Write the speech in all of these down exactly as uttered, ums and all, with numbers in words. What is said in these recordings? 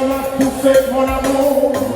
Pousser mon amour.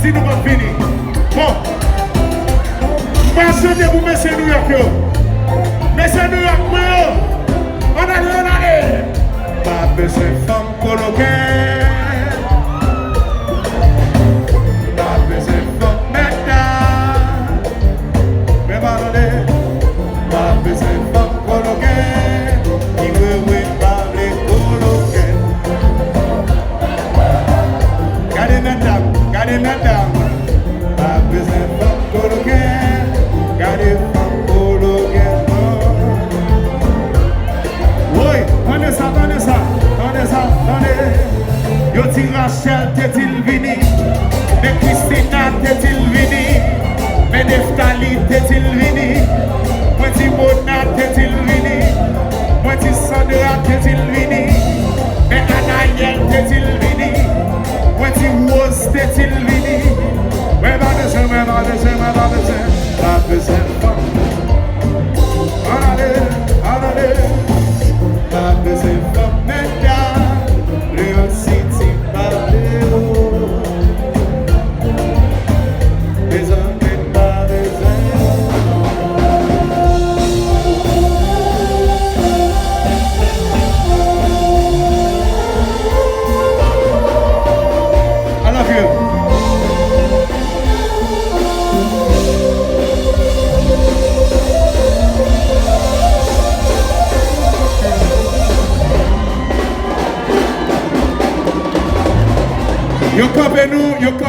Si nou p ap vini. Bon. M pral chante pou mesye Nouyòk yo. Mesye Nouyòk mwen yo. Ann ale, ann ale. Pa bezwen fanm koloken. Pa bezwen fanm mèt la. Men pa tande. Pa bezwen fanm koloken. Ki wewe pa vle koloken. Gade mèt dam, gade mèt dam. Pa bezwen fanm koloken, gade fanm koloken non. Woy, tande sa, tande sa, tande sa, tande. Yo di Rachel te di l vini, men Christina te di l vini, men Neftali te di l vini, mwen di Mona te di l vini, mwen di Sandra te di l vini, men Anayèl te di l vini. Mwen di Rose te di l vini. Mwen pa bezwen, mwen pa bezwen, mwen pa bezwen. Pa bezwen fanm. Ann ale, ann ale. Pa bezwen fanm mèt la. Kreyòl City pa vle yo. Mezanmi pa bezwen yo. I love you. Yo kanpe nou, yo kanpe.